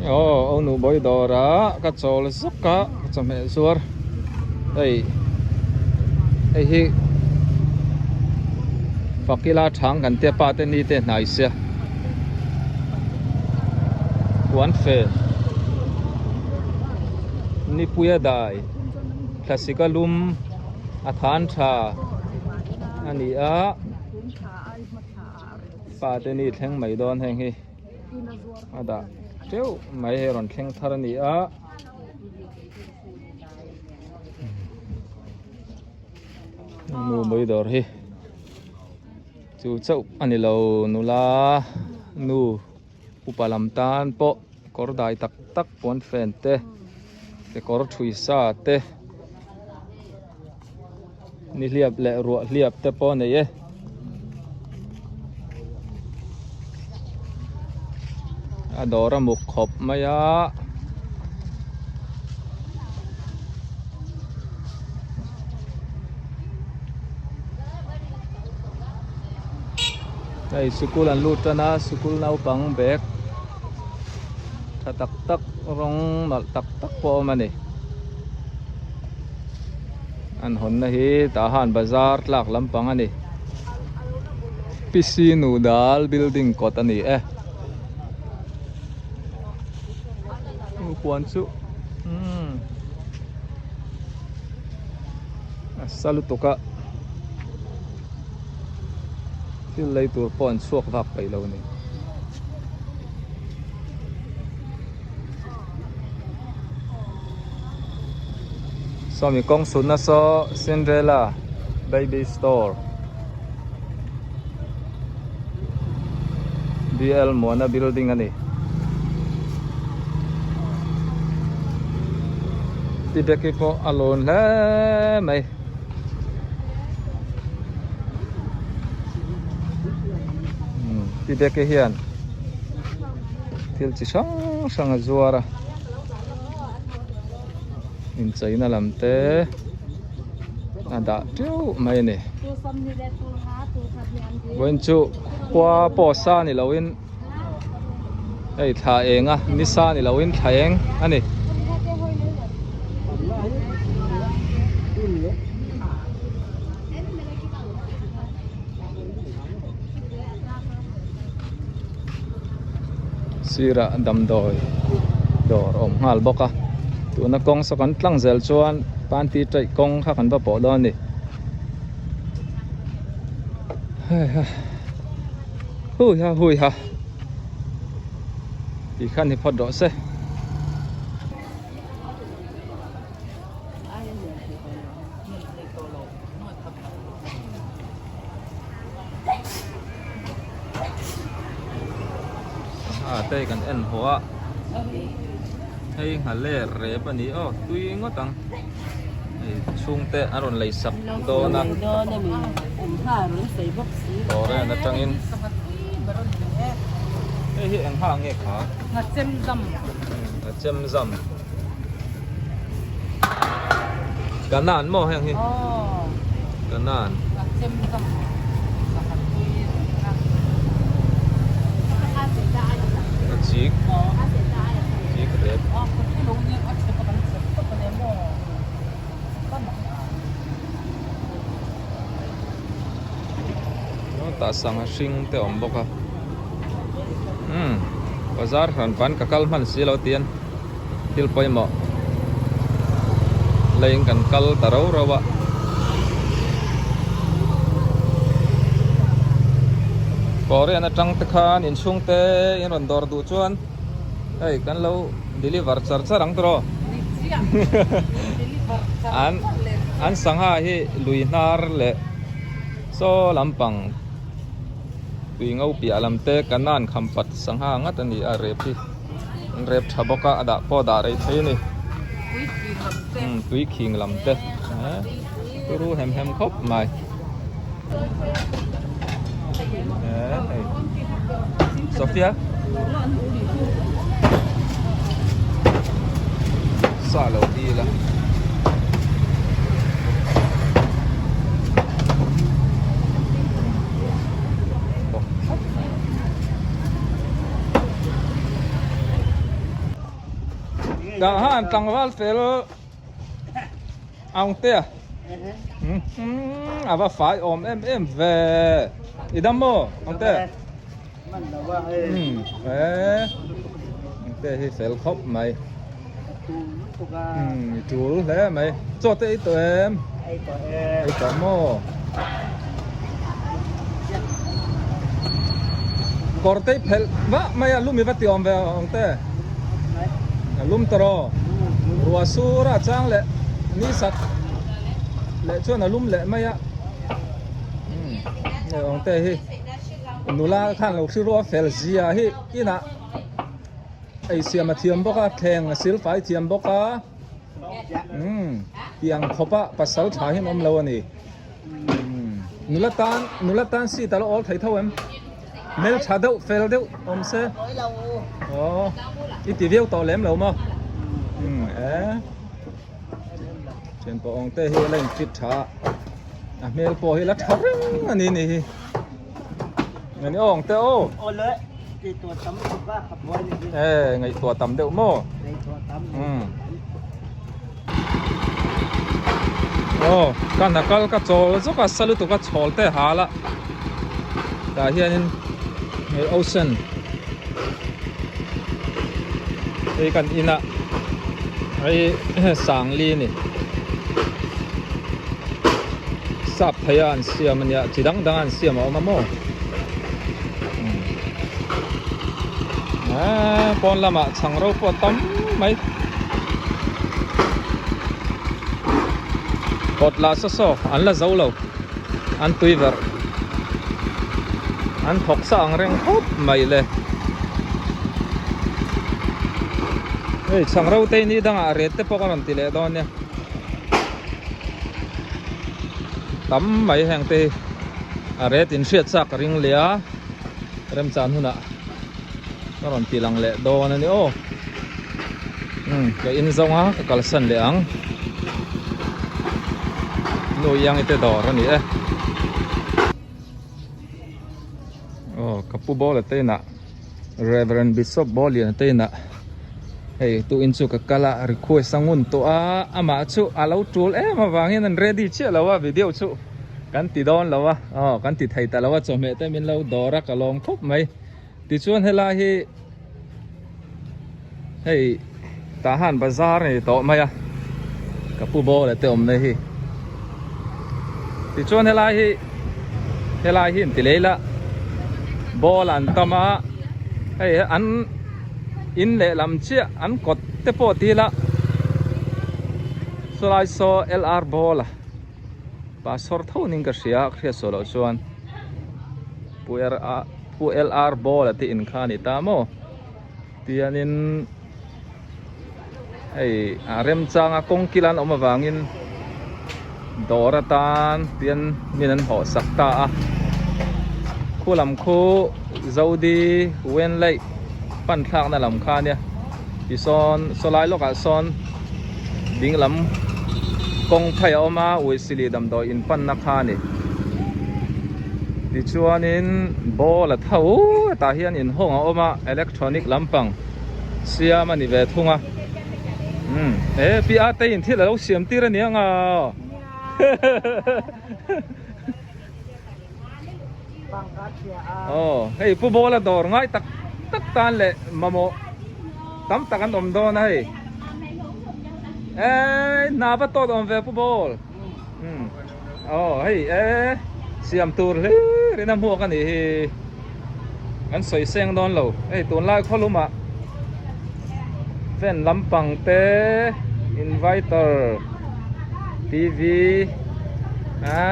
Aw Onu Bawi dawrah ka chawl zuk a ka chawhmeh zuar hei hei hi Fakila thang kan tia pa te ni te hnai sia puan fel nipuia dai thlasika lum a than tha a ni a pa te ni thleng mai dawn heng hi. A dah teuh mai hei rawn thleng thar a ni a. Nu mai dawr hi chu chauh a ni lo nula nu upa lam tan pawh kawr dai tak tak puan fen te kekawr thui sa te nihliap leh ruah hliap te pawh a nei e. A dawr a muk khawp mai a. Hei sikul an lut tan a sikul naupang bag tha tak tak rawng nalh tak tak pawh a awm a ni. An hawnna hi Tahan bazar tlak lampang a ni. Pc Nudal building kawt a ni e. Puan chu umm a sa lutuk a thil lei tur pawh an chhuak vak peih lo a ni. Sawmi kawng sutna saw Cinderella baby store BL Muana building a ni. Tibeki pawh a lawn hle mai. Tibeki hian thil chi hrang hrang a zuar a incheina lam te a dah teuh mai a ni vawiin chu khua pawh sa ni lo in hei thla eng a ni sa ni lo in thla eng a ni. Sirah damdawi dawr a awm nghal bawk a tuna kawng saw kan tlang zel chuan panty taih kawng kha kan va pawh dawn a ni heiha hui ha hui ha tih khan ni phawt rawh se. Sangha te kan en haw a hei nghaler rep a ni aw tui ngawt ang hei chhungte an rawn lei sak dawn a dawren atangin hei hi eng ha nge kha ngachem zam. Kanan maw heng hi kanan a chik chik rep tah sangha hring te a awm bawk a umm bazar hran pan ka kal hman si lo tian. Thil pawimawh leiin kan kal ta rau rau a. Korean atang te khan inchhung te in rawn dawr duh chuan hei kan lo deliver char char ang tawh an an sangha hi lui hnar leh saw lampang tui ngo piah lam te kanan khampat sangha ngat a ni a rep hi. An rep tha bawk a a dah pawh a dah rei thei a ni tui khing lam te turu hem hem khawp mai hei Sophia sa lo dil a. Tah han tlangval fel ang te a a va fai awm em em ve i dam maw ang te ang te hi fel khawp mai i tul hle mai chaw te ei tawh em ei tawh maw kawr te i phelh vah mai a lum i va ti awm ve ang te a lum ta rawh ruah sur a chang leh ni sat leh chuan a lum leh mai a hei awng te hi nula khan lo hri ruah fel zia hi inah ei siam a thiam bawk a thleng a sil fai thiam bawk a tiang khawp a pasal tha hi an awm lo a ni nula tan nula tan seat a lo awl thei tho em hmeltha deuh fel deuh awm se aw i ti viau tawh lem lo maw e thian pawh awng te hi a la in fit tha a hmel pawh hi la tha reng a ni ni hi ngani awng te aw e ngaihtuah tam deuh maw Aw ka hna kal ka chawl zawk a sa lutuk a chhawl te hal a tah hianin hei ocean hei kan inah hei sangli a ni sap thei a an siam a nia chi dang dang a an siam a awm a maw aaa pawn lamah chhang ro pawh a tam mai. Kawt lah saw saw an la zo lo an tui verh an thawk sa ang reng khawp mai le hei chhang ro te ni dangah ret te pawh ka rawn ti leh dawn nia tam mai heng te hi a ret in hriat chak ka ring leh a remchan hunah ka rawn ti lang leh dawn a ni aw. Umm ka in zawng a ka kalsan leh ang nu iang te dawr a ni e aw ka pu bawla te inah Reverend Bishop Bawliana te inah hei tu in chu ka kal a request a ngun tawh a amah chu a lo tul em avangin an ready chiah lo a video chu kan ti dawn lo a aw kan ti thei ta lo a chawhmeh te min lo dawr a ka lawm khawp mai. Tichuan helai hi hei tah han bazar a ni tawh mai a ka pu bawla te awmna hi tichuan helai hi helai hi an ti lei la ball an tam a hei an in lehlam chiah an kawt te pawh ti ila sawlai saw L R ball a pastor tho ning ka hria a hriat suah loh chuan pu R a pu L R ball a te in kha a ni ta maw tianin hei a remchanga kawng kil an awm avangin dawr atan tian min an hawh sak ta a khu lam khu zodi wenlei pan thlakna lam kha ania tisawn sawlai lawkah sawn ding lam kawng phei a awm a uisili damdawi in panna kha a ni tichuanin ball a tho hetah hian inhawng a awm a electronic lampang siam a ni ve thung a umm he pi a te in thil alo siam tir a ni ang a Aw hei pu bawla dawr ngai tak tak tan leh mamawh tam tak an awm dawn a hei eh hna va tawt awm ve pu bawl umm aw hei eh siam tur hlir in a hmuak a nih hi an sawi seng dawn lo hei tunlai khawlum ah fan lampang te inverter T_V a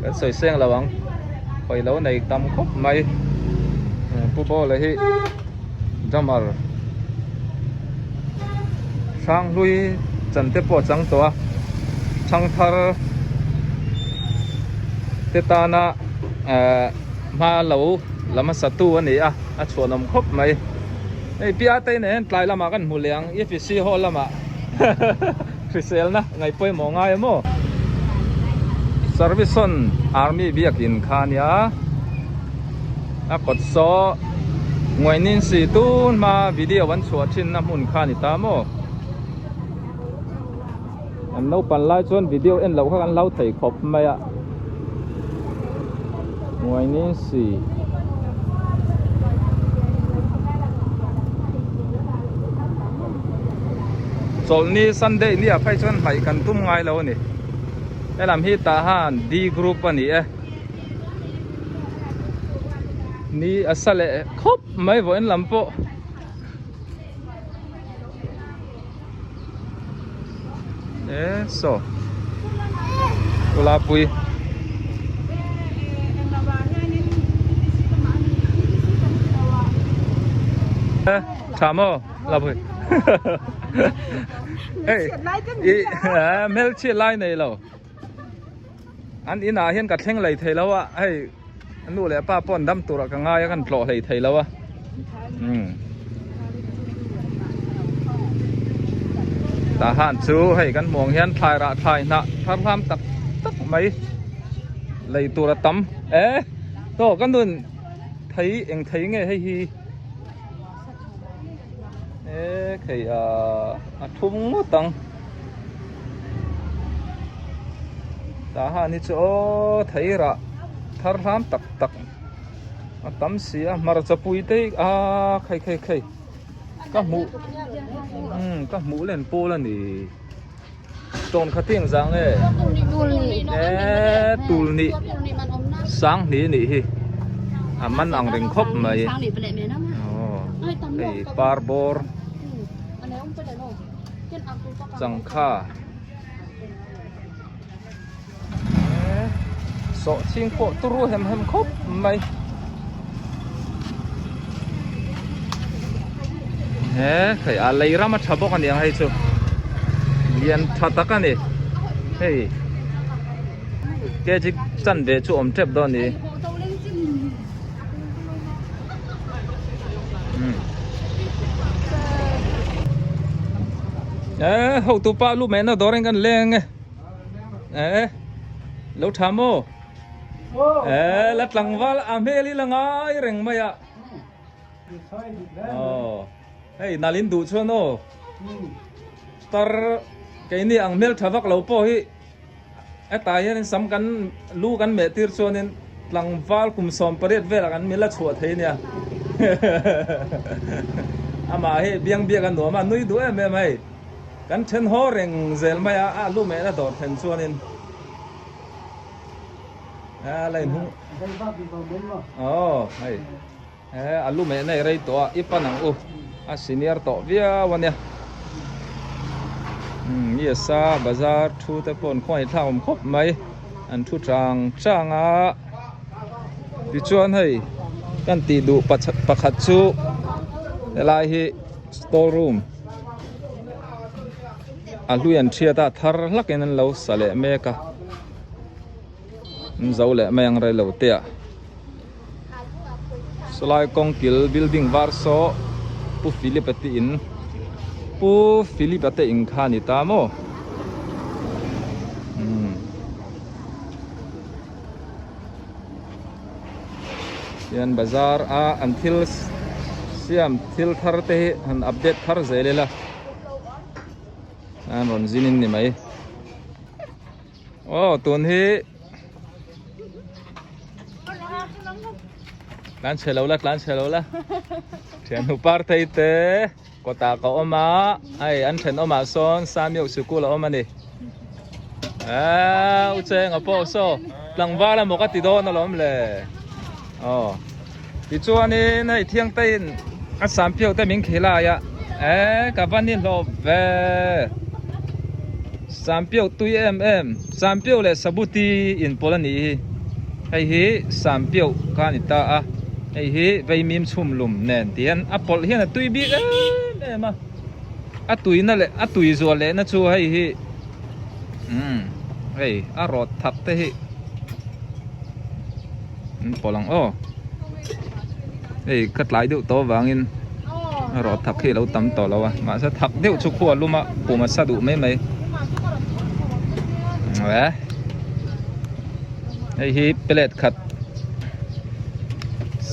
kan sawi seng lo ang hawi lo nei tam khawp mai pu bawla hi drummer hranghlui chan te pawh a chang tawh a thangthar te tana ehh hma lo la hmasa tu a ni a a chhuanawm khawp mai hei pi a te nen hian tlai lamah kan hmu leh ang E_P_C hall lamah. Hriselna ngaih pawimawh ngai a maw? Service-on Army biakin kha a nia. A kawt saw Nguainin si tun hma video an chhuah thinna hmun kha a ni ta maw? Kan naupan lai chuan video en loh kha kan hlau thei khawp mai a. Muainisi. Chawlhni Sunday ni ah phei chuan hmaih kan tum ngai lo a ni. Helam hi tah han D group a ni e. Ni a sa leh khawp mai vawiin lam pawh. E saw Ulapui tha maw Lapui hei i hmelchhiat lai nei lo an inah hian ka thleng lei thei lo a hei nu leh pa pawh an dam turah ka ngai a kan tlawh hlei thei lo a umm tah han chu hei kan hmuh ang hian thlai rah thlai hnah thar hlam tak tak mai lei tur a tam e tawh ka nun thei eng thei nge hei hi e khei ah a thum ngawt ang. Tah han hi chu aw thei rah thar hlam tak tak a tam si a hmarcha pui te hi aa khai khai khai ka hmuh umm ka hmuh len pawl a ni tawn kha tiang zang e e tul nih sang hnih a nih hi a man ang reng khawp mai aw hei par bawr. Changkha sawh chhing pawh turu hem hem khawp mai he hei a lei ram a tha bawk a ni ang hei chu lian tha tak a ni hei kg chanve chu awm tep dawn a ni. Ê hotu pa lu meh na dawr in kan leng e ê lo tha maw ê la tlangval a hmel hi la ngai reng mai a aw hei nal in duh chuan aw tar keini ang hmel tha vak lo pawh hi. Hetah hianin sam kan lu kan meh tir chuanin tlangval kum 18 velah kan mil a chhuah thei nia. Amah hi biang biak a nuam a, nui duh em em hei. Kan then haw reng zel mai a, a lu mehna dawr thlen chuanin a la inhung. Aw hei he a lu mehna i rei tawh a, i pan ang u a senior tawh viau a nia. Umm yes a bazar thu te pawh an khawngaih thlak awm khawp mai an thu chang chang a tichuan hei kan tih duh pakhat chu helai hi store room a hlui an thiat a thar hlak in an lo sa leh mek a an zo leh mai ang rei lo te ah. Sawlai kawng kil building var saw Pu Philip a te in Pu Philip a te in kha a ni ta maw umm hian bazar a an thil siam thil thar te hi han update thar zel ila an rawn zin in ni mai aw tun hi. Tlan chhe lo la tlan chhe lo la thiannu par thei te kawtah ka awm a hei an thenawmah sawn Samiuk sikul a awm a ni eee u Chenga pawh saw tlangval emaw ka ti dawn alawm le aw tichuanin hei Thiangteiin a Sampiau te min khilai a eee ka va ni hlawp ve. Sampiau tui em em, Sampiau leh Sabuti inpawlh a nih hi. Hei hi Sampiau kha a ni ta a, hei hi Veimim chhum lum nen ti hian a pawlh hian a tui bik em em a. A tuina leh a tui zual lehna chu hei hi umm hei a rawt thak te hi an pawlh ang aw. Hei ka tlai deuh tawh avangin a rawh thak hi a lo tam tawh lo a mahse thak deuh chu khua lum a pum a sa duh mai mai e hei hi plate khat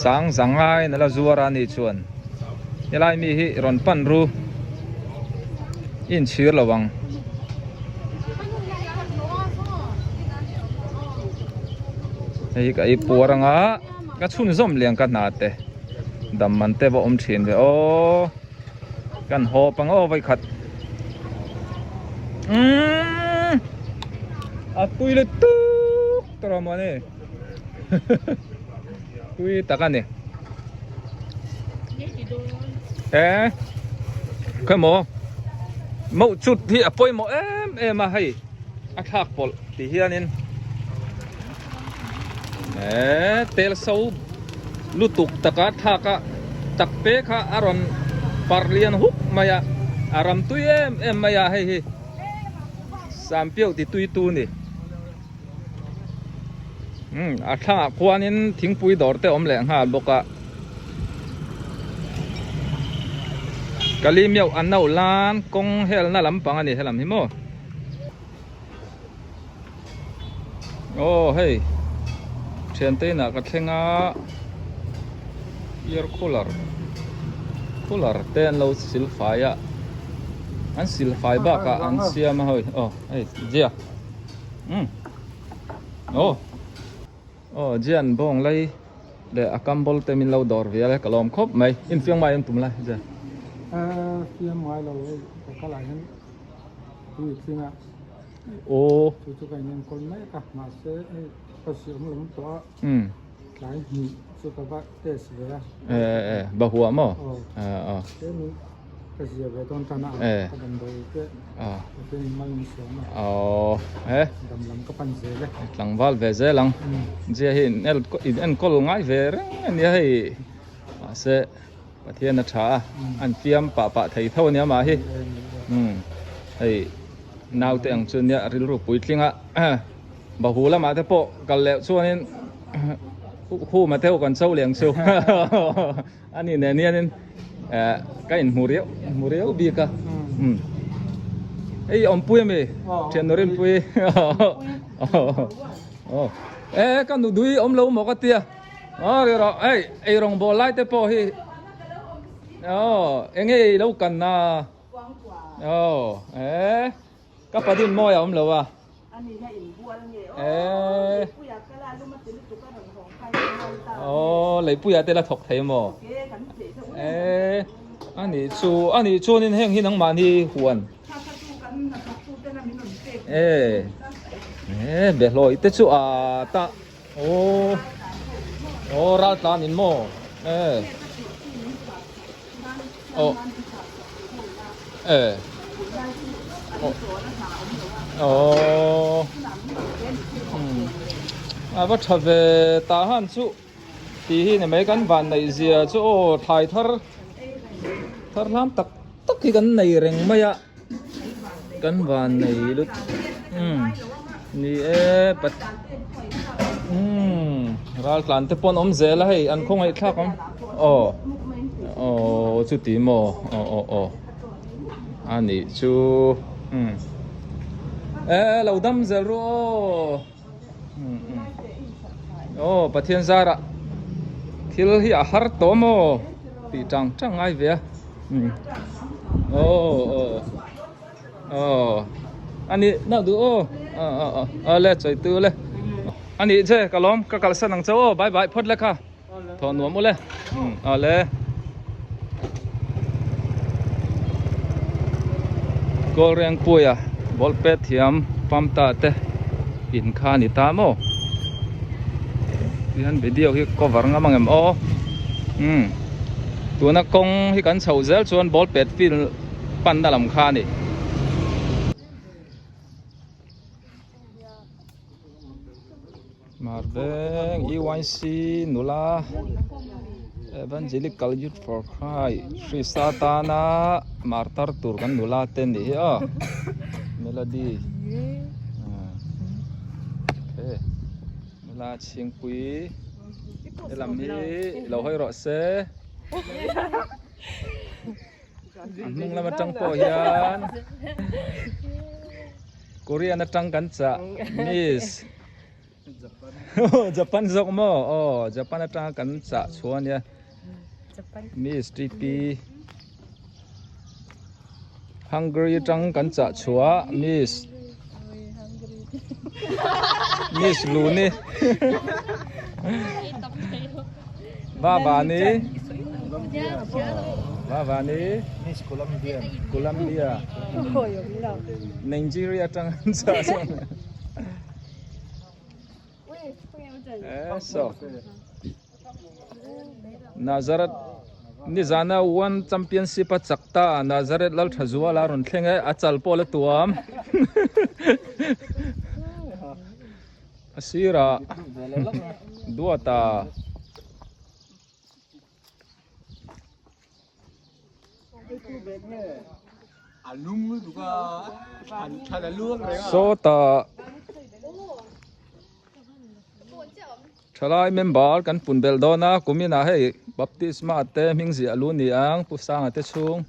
sang zangai in a la zuar a ni chuan helai mi hi rawn pan ru i inchhir lo ang. Hei hi ka ei puar anga ka chhunzawm lian ka hna te dam man te va awm thin ve aw kan haw pang aw vawi khat umm a tui le tuk tawh a mawni tui tak a ni e khawimaw mauh chut hi a pawimawh em em a hei. A thlak pawlh tih hianin eee tel so lutuk taka thlak a tak te kha a rawn parh lian huk mai a, a ram tui em em mai a hei hi Sampiauh ti tui tu ni. Umm a thlangah khuanin thingpui dawr te awm leh nghal bawk a. Kali miauh an no lan kawng helna lampang a ni helam hi maw. Aw hei thiante inah ka thleng a air cooler cooler te an lo sil fai a an sil fai bakah an siam a hei aw hei zia umm aw aw jian bawng lai leh a kam bawlh te min lo dawr ve a ka lawm khawp mai infiam ngai an tum lai zia. Fiam ngai lo hei ka kal ah hian. Tui tling a. Aw. Chu chu ka inenkawl mek a, mahse hei ka ziah awm lo tawh a. Tlai hnih chu ka va test ve a. E e bahua maw? Aw. Aw. Tlemin ka ziah ve dawn tan a, ka damdawi te pathian in mal min siam a. Aw e. Dam lam ka pan zel e. Tlangval ve zel ang. Zia hi in enkawl ngai ve reng a nia hei mahse. Pathian a tha a, an fiam pah pah thei tho a nia mah hi. Umm hei naute ang chu nia rilru puitling a bahu lamah te pawh kal leh chuanin khuma te ho kan cho leh ang chu a ni nen hianin eh ka inhmu riau hmu riau bik a umm hei awmpui ami thian Rinpui aw e ka nu dui awm lo maw ka tia. Aw ri rawh hei ei rawng bawl lai te pawh hi aw eng nge i lo kan na aw e ka padin mawi a awm lo a e aw leipuia te la thawk thei maw e ani chu ani chuanin heng hi nangmahni huan e e behlawi te chu a ta. Aw aw ral tlan in maw e aw e aw a va tha ve tah han chu tih hi ni mai kan van neih zia chu aw thlai thar thar hlam tak tak hi kan nei reng mai a. Kan van nei lut umm ni e pat umm ral tlan te pawn awm zel a hei an khawngaih thlak ang aw aw chuti maw aw aw aw a nih chu umm e lo dam zel ru aw umm umm aw Pathian zarah thil hi a har tawh maw tih tang tang ngai ve a. Aw aw aw ani na duh aw aw aw aw aw le chawi tu le ani che ka lawm ka kalsan ang chau aw bye bye phawt le kha thaw nuam u le aw le Kawl Rengpuia ball pet thiam pamta te in kha a ni ta maw tihian video hi cover ngam ang em aw umm tuna kawng hi kan chhoh zel chuan ball pet field panna lam kha a ni. Marveng EYC nula Evangelical Youth for Christ Krista tana martar tur kan nula te nih hi aw Melody okay nula chhingpui helam hi lo hawi rawh se a hnung lam atang pawh hian Korean atang kan chah miss Japan zawk maw aw Japan atanga kan chah chhuah ania miss TP Hungary atang kan chah chhuah miss miss Luni. Baba ni Baba ni Miss Colombia Colombia Nigeria atang an chah chuan Eso Nazareth nizana one championship a chak ta Nazareth Lalthazuala a rawn thleng e a chal pawh la tuam a sirah duata. Sawtah thalai member kan pun belh dawn a kumin ah hei baptisma te hming ziah lu ni ang Pu Sanga te chhung.